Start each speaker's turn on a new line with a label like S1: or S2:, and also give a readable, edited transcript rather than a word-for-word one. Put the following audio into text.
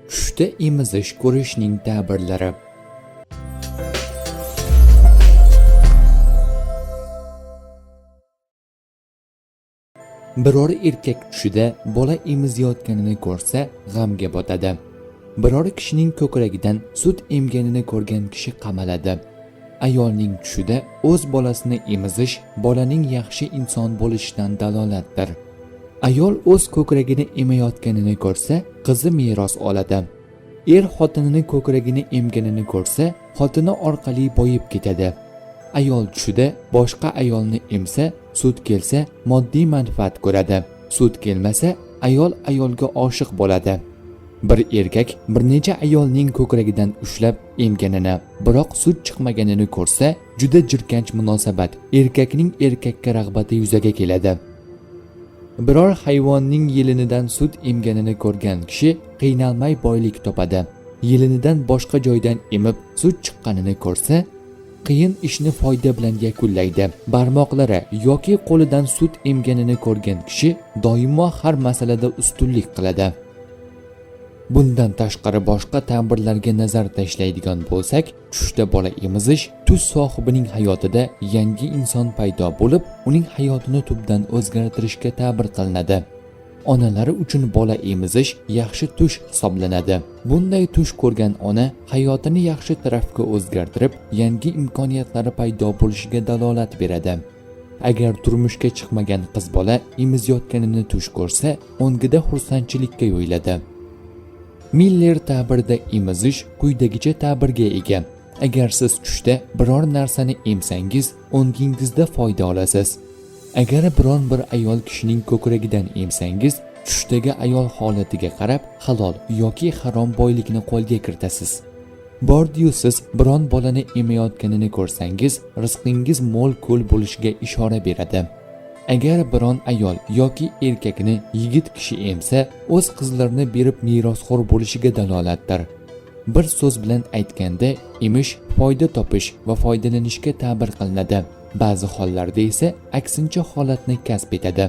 S1: Tushda emizish ko'rishning ta'birlari. Biror erkak tushida bola emizayotganini ko'rsa, g'amga botadi. Biror kishining ko'kragidan sut emganini ko'rgan kishi qamaladi. Ayolning tushida o'z bolasini emizish bolaning yaxshi inson bo'lishidan dalolatdir. Ayol o'z ko'kragini emayotganini ko'rsa, qizi meros oladi. Er xotinini ko'kragini emganini ko'rsa, xotini orqali boyib ketadi. Ayol tushida boshqa ayolni emsa, sut kelsa moddiy manfaat ko'radi. Sut kelmasa, ayol ayolga oshiq bo'ladi. Bir erkak bir necha ayolning ko'kragidan ushlab emganini, biroq sut chiqmaganini ko'rsa, juda jirkanch munosabat, erkakning erkakka rag'bati yuzaga keladi. Biror hayvonning yelinidan sut emganini ko'rgan kishi qiynalmay boylik topadi. Yelinidan boshqa joydan emib sut chiqqanini ko'rsa, qiyin ishni foyda bilan yakunlaydi. Barmoqlari yoki qo'lidan sut emganini ko'rgan kishi doimo har masalada ustunlik qiladi. Bundan tashqari boshqa ta'birlarga nazar tashlaydigan bo'lsak, tushda bola emizish tush sohibining hayotida yangi inson paydo bo'lib, uning hayotini tubdan o'zgartirishga ta'bir qilinadi. Onalari uchun bola emizish yaxshi tush hisoblanadi. Bunday tush ko'rgan ona hayotini yaxshi tarafga o'zgartirib, yangi imkoniyatlari paydo bo'lishiga dalolat beradi. Agar turmushga chiqmagan qiz bola emizayotganini tush ko'rsa, o'ngida xursandchilikka yo'yiladi. Miller ta'birida emizish quyidagicha ta'birga ega. Agar siz tushda biror narsani emsangiz, o'ngingizda foyda olasiz. Agar biron bir ayol kishining ko'kragidan emsangiz, tushdagi ayol holatiga qarab halol yoki harom boylikni qo'lga kiritasiz. Bordiyu siz biron bolani emayotganini ko'rsangiz, rizqingiz mo'l-ko'l bo'lishiga ishora beradi. Agar biron ayol yoki erkakni yigit kishi emsa, o'z qizlarini berib merosxo'r bo'lishiga dalolatdir. Bir so'z bilan aytganda, emish foyda topish va foydalanishga ta'bir qilinadi. Ba'zi hollarda esa aksincha holatni kasb etadi.